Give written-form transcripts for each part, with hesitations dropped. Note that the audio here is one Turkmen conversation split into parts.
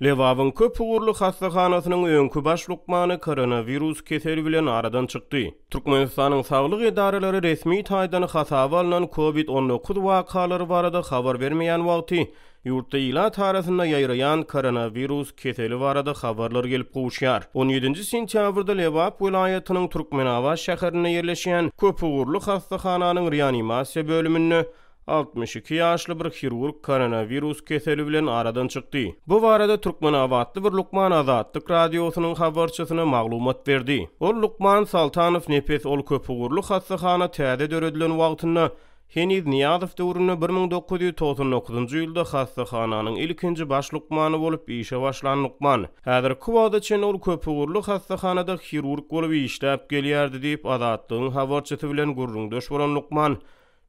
Lebabyň köp ugurly hassahanasynyň öňki baş lukmany koronawirus keseli bilen aradan çykdy. Türkmenistanyň saglyk edaralary resmi taýdan hasaba alnan Covid 19 wakalary barada habar bermeýän wagty, ýurtda ilat arasynda ýaýraýan koronawirus keseli barada habarlar gelip gowuşýar. On ýedinji sentýabrda Lebap welaýatynyň Türkmenabat şäherinde ýerleşýän köpugurly hassahananyň reanimasiýa bölüminde 62 ýaşly bir hirurg koronawirus keseli bilen aradan çykdy. Bu barada türkmenabatly bir lukman Azatlyk Radiosynyň habarçysyna maglumat berdi. Ol lukman Soltanow Nepes ol köpugurly hassahana täze döredilen wagtynda, heniz Nyýazow döwründe 1999-njy ýylda hassahananyň ilkinji baş lukmany bolup işe başlan lukman. Häzirki wagta çenli ol köpugurly hassahanada hirurg bolup işläp gelýärdi diýip, Azatlygyň habarçysy bilen gürrüňdeş bolan lukman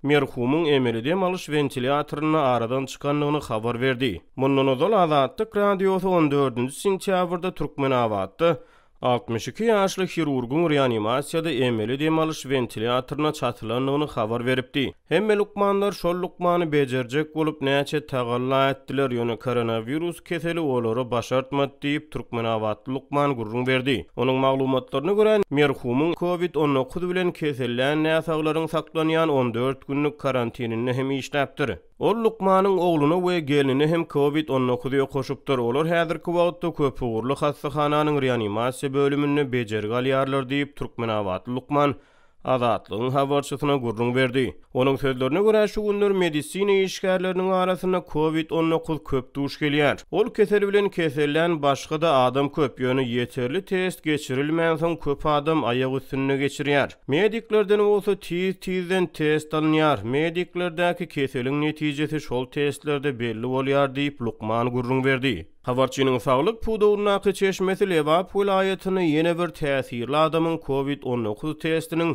merhumyň emeli dem alyş wentilýatorynda aradan çykandygyny habar berdi. Mundan ozal Azatlyk Radiosy on dördünji sentýabrda Türkmenabatda 62 ýaşly hirurgyň reanimasiýada emeli dem alyş wentilýatoryna çatylandygyny habar beripdi. Hemme lukmanlar şol lukmany bejerjek bolup näçe tagalla etdiler, ýöne koronawirus keseli olara başartmady diýip, türkmenabatly lukman gürrüň berdi. Onuň maglumatlaryna görä, merhumyň Covid 19 bilen kesellän näsaglaryň saklanýan 14 günlük karantininde hem işläpdir. Ol lukmanyň ogluna we gelnine hem Covid 19 ýokaşypdyr, olar häzirki wagtda köpugurly hassahananyň reanimasiýa bölüminde bejergi alýarlar diýip, türkmenabatly lukman Azatlygyň habarçysyna gürrüň berdi. Onuň sözlerine görä, şu günler medisina işgärleriniň arasynda Covid 19 köp duş gelýär. Ol kesel bilen kesellän başga-da adam köp, ýöne ýeterli test geçirilmänsoň köp adam aýak üstünde geçirýär. Mediklerden bolsa tiz-tizden test alynýar, mediklerdäki keseliň netijesi şol testlerde belli bolýar diýip, lukman gürrüň berdi. Habarçynyň saglyk pudagyndaky çeşmesi Lebap welaýatynda ýene bir täsirli adamyň Covid 19 testiniň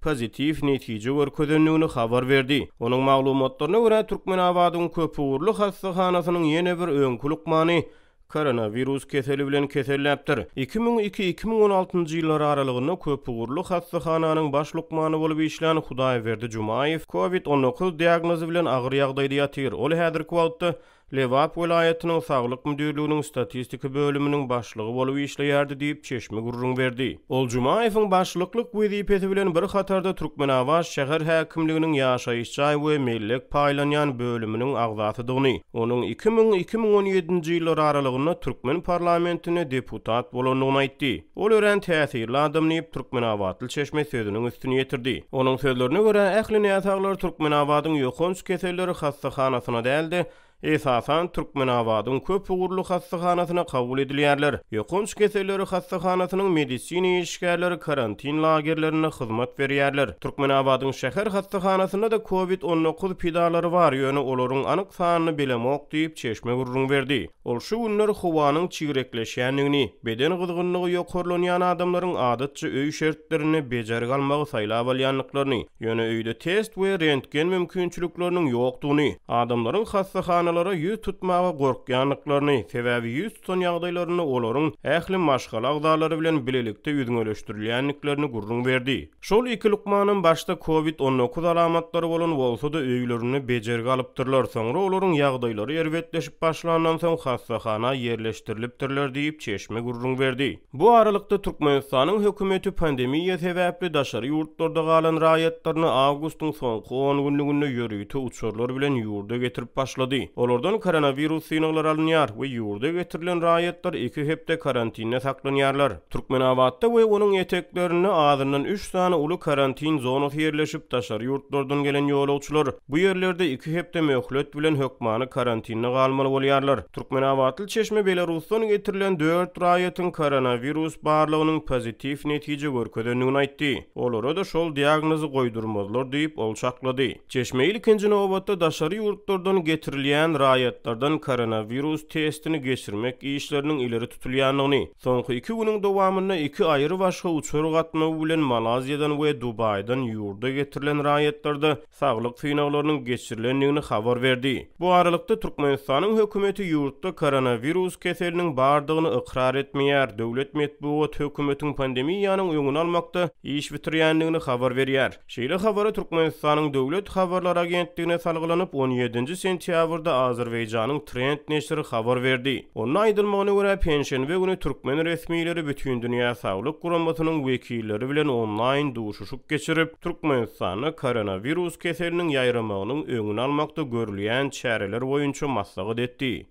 pozitiw netije görkezendigini habar berdi. Onuň maglumatlaryna görä, Türkmenabadyň köpugurly hassahanasynyň ýene bir öňki lukmany koronawirus keseli bilen keselläpdir. 2002, 2016-njy ýyllar aralygynda köpugurly hassahananyň baş lukmany bolup işlän Hudaýberdi Jumaýew Covid 19 diagnozy bilen agyr ýagdaýda ýatyr. Ol häzirki wagtda Lebap welaýatynyň Saglyk müdirliginiň statistika bölüminiň başlygy bolup işleýärdi diýip, çeşme gürrüň berdi. Ol Jumaýewiň başlyklyk wezipesi bilen bir hatarda Türkmenabat şäher häkimliginiň ýaşaýyş jaý we mellek paýlanýan bölüminiň agzasydygyny, onuň 2000, 2017-nji ýyllar aralygynda türkmen parlamentinde deputat bolandygyny aýtdy. Ol örän täsirli adam diýip, türkmenabatly çeşme sözüniň üstüni ýetirdi. Onuň sözlerine görä, ähli näsaglar Türkmenabadyň ýokanç keselleri hassahanasyna däl-de, esasan, Türkmenabadyň köp ugurly hassahanasyna kabul edilýärler. Ýokanç keselleri hassahanasynyň medisina işgärleri karantin lagerlerinde hyzmat berýärler. Türkmenabadyň şäher hassahanasynda-da Covid 19 pidalary bar, ýöne olaryň anyk sanyny bilemok diýip, çeşme gürrüň berdi. Ol şu günler howanyň çigrekleşýändigini, beden gyzgynlygy ýokarlanýan adamlaryň adatça öý şertlerinde bejergi almagy saýlap alýandyklaryny, ýöne öýde test we rentgen mümkinçilikleriniň ýokdugyny, adamlaryň hassahanalara ýüz tutmaga gorkýandyklaryny, sebäbi ýüz tutan ýagdaýlarynda olaryň ähli maşgala agzalary bilen bilelikde üzňeleşdirilýändiklerini gürrüň berdi. Şol iki lukmanam başda Covid 19 alamatlary bolan bolsa-da, öýlerinde bejergi alypdyrlar, soňra olaryň ýagdaýlary erbetleşip başlandan soň hassahana ýerleşdirilipdirler diýip, çeşme gürrüň berdi. Bu aralykda, Türkmenistanyň hökümeti pandemiýa sebäpli daşary ýurtlarda galan raýatlaryny awgustyň soňky on günlüginde ýörite uçarlar bilen ýurda getirip başlady. Olardan koronawirus synaglary alynýar we ýurda getirilen raýatlar iki hepde karantinde saklanýarlar. Türkmenabatda we onuň eteklerinde azyndan üç sany uly karantin zonasy ýerleşip, daşary ýurtlardan gelen ýolagçylar bu ýerlerde iki hepde möhlet bilen hökmany karantinde galmaly bolýarlar. Türkmenabatly çeşme Belarusdan getirilen dört raýatyň koronawirus barlagynyň pozitiw netije görkezendigini aýtdy. Olara-da şol diagnozy goýdurmazlar diýip, ol çaklady. Çeşme ilkinji nobatda daşary ýurtlardan getirilýän raýatlardan koronawirus testini geçirmek işleriniň ileri tutulýandygyny, Soňky iki günüň dowamynda iki aýry-başga uçar gatnawy bilen Malaýziýadan we Dubaýdan ýurda getirilen raýatlarda saglyk synaglarynyň geçirilendigini habar berdi. Bu aralykda, Türkmenistanyň hökümeti ýurtda koronawirus keseliniň bardygyny ykrar etmeýär, döwlet metbugaty hökümetiň pandemiýanyň öňüni almakda iş bitirýändigini habar berýär. Şeýle habary Türkmenistanyň Döwlet habarlar agentligine salgylanyp, on ýedinji sentýabrda. Azerbaýjanyň Trend neşiri habar berdi. Onda aýdylmagyna görä, penşenbe güni türkmen resmileri Bütindünýä Saglyk Guramasynyň wekilleri bilen onlaýn duşuşyk geçirip, Türkmenistanda koronawirus keseliniň ýaýramagynyň öňüni almakda görülýän çäreler boýunça maslahat etdi.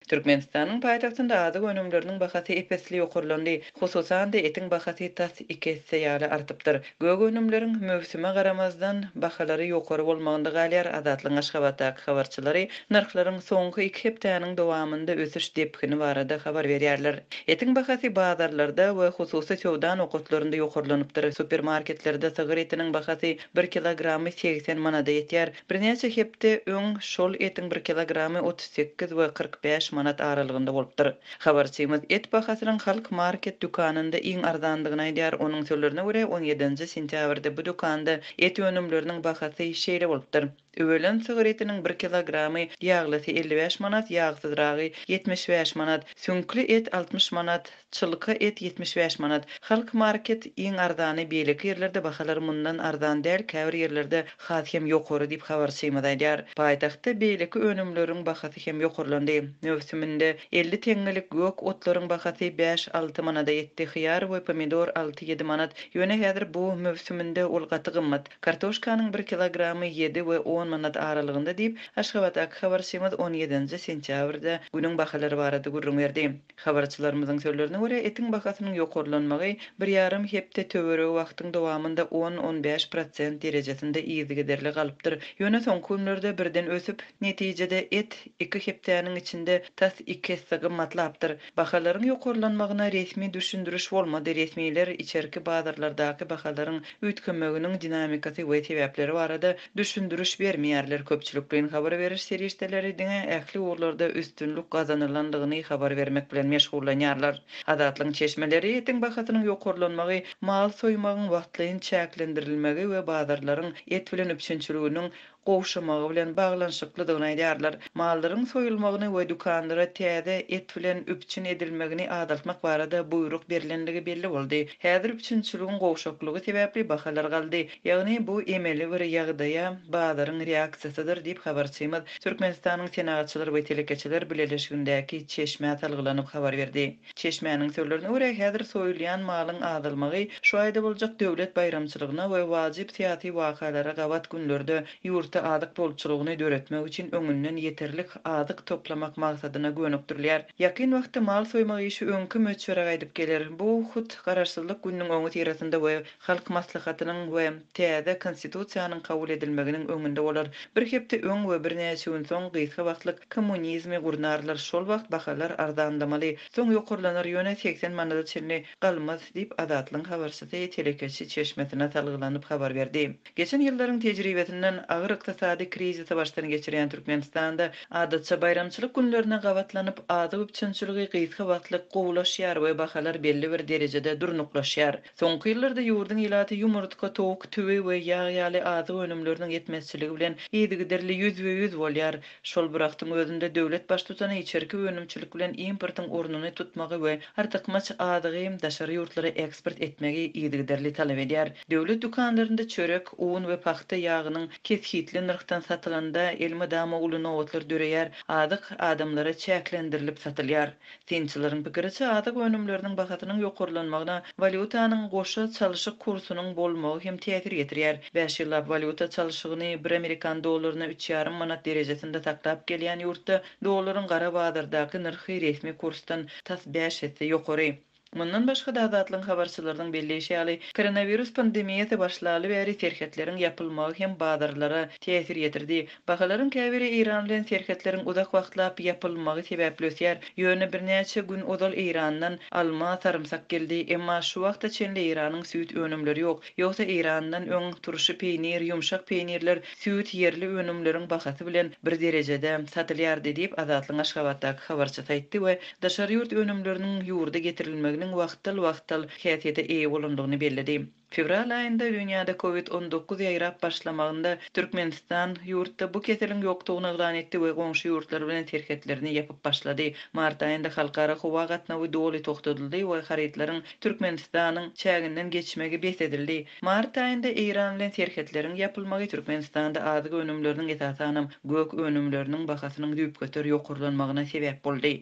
Türkmenistanyň paýtagtynda azyk önümleriniň bahasy ep-esli ýokarlandy. Hususan-da, etiň bahasy tas iki esse ýaly artypdyr. Gök önümleriň, möwsüme garamazdan, bahalary ýokary bolmagynda galýar. Azatlygyň Aşgabatdaky habarçylary nyrhlaryň soňky iki hepdäniň dowamynda ösüş depgini barada habar berýärler. Etiň bahasy bazarlarda we hususy söwda nokatlarynda ýokarlanypdyr. Supermarketlerde sygyr etiniň bahasy bir kilogramy 80 manada ýetýär. Birnäçe hepde öň şol etiň bir kilogramy 38 we 45 manat aralygynda bolupdyr. Habarçymyz et bahasynyň Halk Market dükanynda iň arzandygyny aýdýar. Onuň sözlerine görä, on ýedinji sentýabrda bu dükanda et önümleriniň bahasy şeýle bolupdyr. Üwelen sygyr etiniň bir kilogramy ýaglysy 55 manat, ýagsyzragy 75 manat, süňkli et 60 manat, Çylka et 75 manat. Halk market iň arzany beýleki ýerlerde bahalar mundan arzan däl käbir ýerlerde has hem ýokary diýip habarçymyz aýdýar. Paýtagtda beýleki önümleriň bahasy hem ýokarlandy. Möwsüminde 50 teňňelik gök otlaryň bahasy bäş-alty manada ýetdi hyýar we pomidor alty-ýedi manat ýöne häzir bu möwsüminde ol gaty gymmat. Kartoşkanyň bir kilogramy ýedi we on manat aralygynda diýip Aşgabatdaky habarçymyz on ýedinji sentýabrda günüň bahalary barada gürrüň berdi. Habarçylarymyzyň sözlerine görä, etiň bahasynyň ýokarlanmagy bir ýarym hepde töweregi wagtyň dowamynda on-on bäş prosent derejesinde yzygiderli galypdyr. Ýöne soňky günlerde birden ösüp, netijede et iki hepdäniň içinde tas iki esse gymmatlapdyr. Bahalaryň ýokarlanmagyna resmi düşündiriş bolmady, resmiler içerki bazarlardaky bahalaryň üýtgemeginiň dinamikasy we sebäpleri barada düşündiriş bermeýärler. Köpçülikleýin habar beriş serişdeleri diňe ähli ugurlarda üstünlik gazanylandygyny habar bermek bilen meşgullanýarlar. Azatlygyň çeşmeleri etiň bahasynyň ýokarlanmagy, mal soýmagyň wagtlaýyn çäklendirilmegi we bazarlaryň et bilen üpjünçiliginiň gowşamagy bilen baglanyşyklydygyny aýdýarlar. Mallaryň soýulmagyny we dükanlara täze et bilen üpjün edilmegini azaltmak barada buýruk berlendigi belli boldy. Häzir üpjünçiligiň gowşaklygy sebäpli bahalar galdy. Ýagny bu emeli bir ýagdaýa bazaryň reaksiýasydyr diýip, habarçymyz Türkmenistanyň Senagatçylar we telekeçiler bileleşigindäki çeşmä salgylanyp habar berdi. Çeşmäniň sözlerine görä, häzir soýulýan malyň azalmagy şu aýda boljak döwlet baýramçylygyna we wajyp syýasy wakalara gabat günlerde ýurtda azyk bolçulygyny döretmek üçin öňünden ýeterlik azyk toplamak maksadyna gönükdirilýär. Ýakyn wagtda mal soýmak işi öňki möçbere gaýdyp geler. Bu hut Garaşsyzlyk gününiň öňüsyrasynda we Halk Maslahatynyň we täze Konstitusiýanyň kabul edilmeginiň öňünde bolar. Bir hepde öň we birnäçe gün soň gysga wagtlyk kommunizmi gurnarlar, şol wagt bahalar arzanlamaly, soň ýokarlanar, ýöne 80 manada çenli galmaz diýip, Azatlygyň habarçysy telekeçi çeşmesine salgylanyp habar berdi. Geçen ýyllaryň tejribesinden agyr ykdysady krizisi başdan geçirýän Türkmenistanda adatça baýramçylyk günlerine gabatlanyp azyk üpjünçiligi gysga wagtlyk gowulaşýar we bahalar belli bir derejede durnuklaşýar. Soňky ýyllarda ýurduň ilaty ýumurtga, towuk, tüwi we ýag ýaly azyk önümleriniň ýetmezçiligi bilen yzygiderli ýüzbe-ýüz bolýar. Şol bir wagtyň özünde döwlet baştutany içerki önümçilik bilen importyň ornuny tutmagy we artykmaç azygy daşary ýurtlara eksport etmegi yzygiderli talap edýär. Döwlet dükanlarynda çörek, un we pagta ýagynyň kesgitli nyrhdan satylanda elmydama uly nobatlar döreýär, azyk adamlara çäklendirilip satylýar. Synçylaryň pikiriçe, azyk önümleriniň bahasynyň ýokarlanmagyna walýutanyň goşa çalşyk kursunyň bolmagy hem täsir ýetirýär. Bäş ýyllap walýuta çalşygyny bir amerikan dollaryna üç ýarym manat derejesinde saklap gelýän ýurtda dollaryň gara bazardaky nyrhy resmi kursdan tas bäş esse ýokary. Mundan başga-da, Azatlygyň habarçylarynyň belleýşi ýaly, koronawirus pandemiýasy başlaly bäri serhetleriň ýapylmagy hem bazarlara täsir ýetirdi. Bahalaryň käbiri Eýran bilen serhetleriň uzak wagtlap ýapylmagy sebäpli ösýär. Ýöne birnäçe gün ozal Eýrandan alma, sarymsak geldi. Emma şu wagta çenli Eýranyň süýt önümleri ýok. Ýogsa Eýrandan öň turşy peýnir, ýumşak peýnirler, süýt ýerli önümleriň bahasy bilen bir derejede satylýardy diýip, Azatlygyň Aşgabatdaky habarçysy aýtdy we daşary ýurt önümleriniň ýurda getirilmegine. üýtgemeginiň wagtal-wagtal häsiýete eýe bolandygyny belledi. Fewral aýynda dünýäde Covid 19 ýaýrap başlamagynda Türkmenistan ýurtda bu keseliň ýokdugyny yglan etdi we goňşy ýurtlar bilen serhetlerini ýapyp başlady. Mart aýynda halkara howa gatnawy doly togtadyldy we harytlaryň Türkmenistanyň çäginden geçmegi bes edildi. Mart aýynda Eýran bilen serhetleriň ýapylmagy Türkmenistanda azyk önümleriniň, esasanam, gök önümleriniň bahasynyň düýpgöter ýokarlanmagyna sebäp boldy.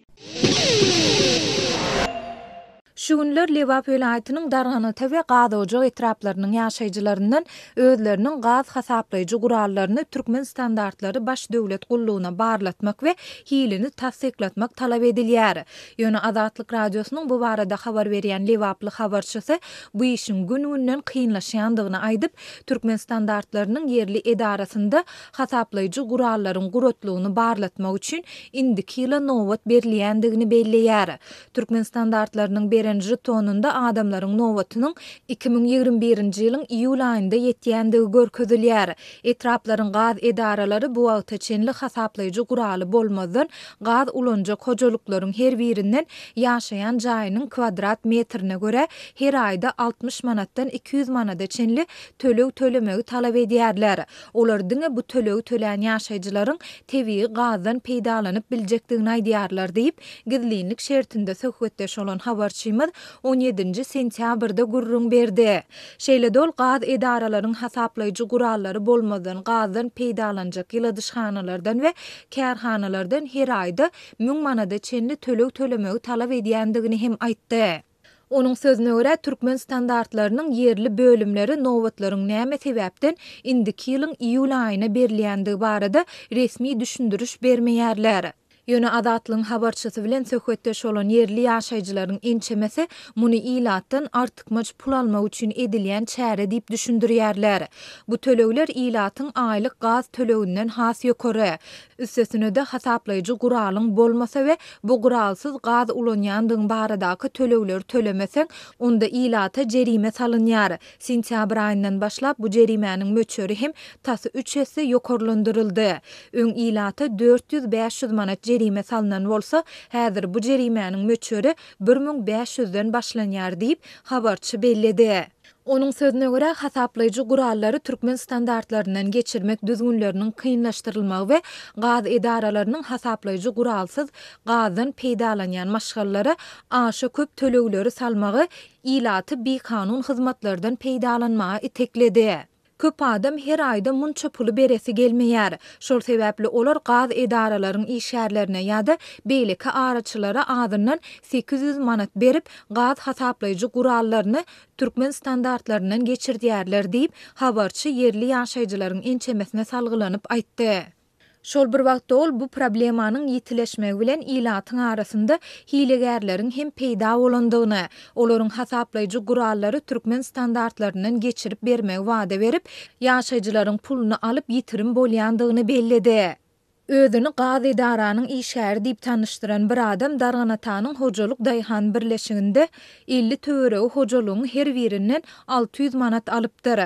Şu günler Lebap welaýatynyň Darganata we Gazojak etraplarynyň ýaşaýjylaryndan özleriniň gaz hasaplaýjy gurallaryny Türkmenstandartlary baş döwlet gullugyna barlatmak we hilini tassyklatmak talap edilýär. Ýöne Azatlyk Radiosynyň bu barada habar berýän lebaply habarçysy bu işiň gün-günden kynlaşýandygyny aýdyp, Türkmenstandartlarynyň ýerli edarasynda hasaplaýjy gurallaryň guratlygyny barlatmak üçin indiki ýyla nobat berilýändigini belleýär. Türkmenstandartlarynyň beren žetonynda adamlaryň nobatynyň 2021-nji ýylyň iýul aýynda ýetýändigi görkezilýär. Etraplaryň gaz edaralary bu wagta çenli hasaplaýjy guraly bolmazdan gaz ulanjak hojalyklaryň her birinden ýaşaýan jaýynyň kwadrat metrine görä her aýda 60 manatdan 200 manada çenli töleg tölemegi talap edýärler. Olar diňe bu tölegi tölän ýaşaýjylaryň tebigy gazdan peýdalanyp biljekdigini aýdýarlar diýip, gizlinlik şertinde söhbetdeş bolan habarçymyz on ýedinji sentýabrda gürrüň berdi. Şeýle-de ol gaz edaralaryň hasaplaýjy gurallary bolmazdan gazdan peýdalanjak ýyladyşhanalardan we kärhanalardan her aýda müň manada çenli töleg tölemegi talap edýändigini hem aýtdy. Onuň sözüne görä, türkmen standartlarynyň ýerli bölümleri nobatlaryň näme sebäpden indiki ýylyň iýul aýyna berilýändigi barada resmi düşündiriş bermeýärler. Ýöne Azatlygyň habarçysy bilen söhbetdeş bolan ýerli ýaşaýjylaryň ençemesi muny ilatdan artykmaç pul almak üçin edilýän çäre diýip düşündirýärler. Bu tölegler ilatyň aýlyk gaz töleginden has ýokary. Üstesine-de hasaplaýjy guralyň bolmasa we bu guralsyz gaz ulanýandygyň baradaky tölegleri tölemeseň, onda ilata jerime salynýar. Sentýabr aýyndan başlap bu jerimäniň möçberi hem tas üç esse ýokarlandyryldy. Öň ilata 400-500 manat jerime salnan bolsa, häzir bu jerimäniň möçberi 1500-den başlanýar diýip, habarçy belledi. Onuň sözüne görä, hasaplaýjy gurallary türkmen standartlaryndan geçirmek düzgünleriniň kynlaşdyrylmagy we gaz edaralarynyň hasaplaýjy guralsyz gazdan peýdalanýan maşgalalara aşa köp tölegleri salmagy ilaty bikanun hyzmatlardan peýdalanmaga itekledi. Köp adam her aýda munça puly beresi gelmeýär. Şol sebäpli olar gaz edaralaryň işgärlerine ýa-da beýleki araçylara azyndan 800 manat berip, gaz hasaplaýjy gurallaryny türkmen standartlaryndan geçirdýärler diýip, habarçy ýerli ýaşaýjylaryň ençemesine salgylanyp aýtdy. Şol bir wagtda ol bu problemanyň ýitileşmegi bilen ilatyň arasynda hilegärleriň hem peýda bolandygyny, olaryň hasaplaýjy gurallary türkmen standartlaryndan geçirip bermegi wada berip, ýaşaýjylaryň puluny alyp ýitirim bolýandygyny belledi. Özüni gaz edaranyň işgäri diýip tanyşdyran bir adam Darganatanyň hojalyk daýhan birleşiginde 50 töweregi hojalygyň her birinden 600 manat alypdyr.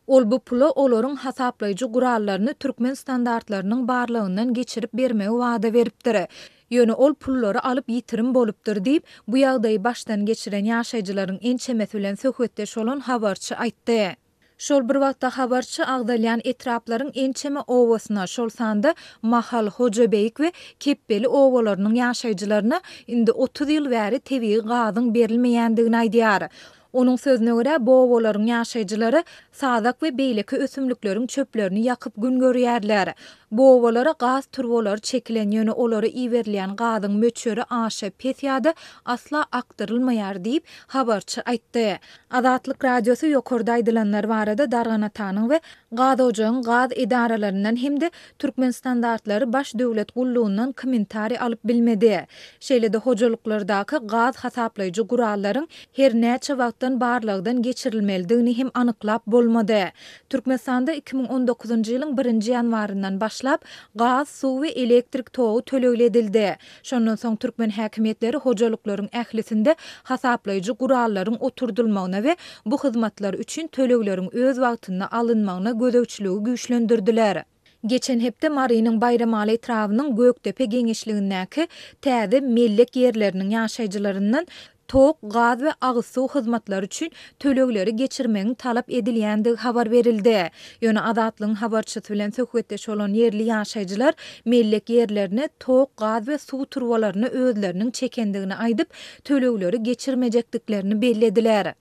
Ol bu pula olaryň hasaplaýjy gurallaryny türkmen standartlarynyň barlagyndan geçirip bermegi wada beripdir. Ýöne ol pullary alyp ýitirim bolupdyr diýip, bu ýagdaýy başdan geçiren ýaşaýjylaryň ençemesi bilen söhbetdeş bolan habarçy aýtdy. Şol bir wagtda habarçy agzalýan etraplaryň ençeme obasyna, şol sanda Mahal, Hojabeýik we Kepbeli obalarynyň ýaşaýjylaryna indi 30 ýyl bäri tebigy gazyň berilmeýändigini aýdýar. Onuň sözüne görä, bu obalaryň ýaşaýjylary sazak we beýleki ösümlikleriň çöplerini ýakyp gün görýärler. Bu obalara gaz turbalary çekilen, ýöne olara iberilýän gazyň möçberi aşa pes ýa-da asla akdyrylmaýar diýip, habarçy aýtdy. Azatlyk Radiosy ýokarda aýdylanlar barada Darganatanyň we Gazojagyň gaz edaralaryndan hem-de Türkmenstandartlary baş döwlet gullugyndan kommentariý alyp bilmedi. Şeýle-de hojalyklardaky gaz hasaplaýjy gurallaryň her näçe wagtdan barlagdan geçirilmelidigini hem anyklap bolmady. Türkmenistanda 2019-njy ýylyň birinji ýanwaryndan başlap gaz, suw we elektrik togy tölegli edildi. Şondan soň türkmen häkimiýetleri hojalyklaryň ählisinde hasaplaýjy gurallaryň oturdylmagyna we bu hyzmatlar üçin tölegleriň öz wagtynda alynmagyna gözegçiligi güýçlendirdiler. Geçen hepde Marynyň Baýramaly etrabynyň Gökdepe geňeşligindäki täze mellek ýerleriniň ýaşaýjylaryndan. Tok, gaz we agyz suw hyzmatlary üçin tölegleri geçirmegiň talap edilýändigi habar berildi. Ýöne Azatlygyň habarçysy bilen söhbetdeş bolan ýerli ýaşaýjylar mellek ýerlerine tok, gaz we suw turbalaryny özleriniň çekendigini aýdyp, tölegleri geçirmejekdiklerini bellediler.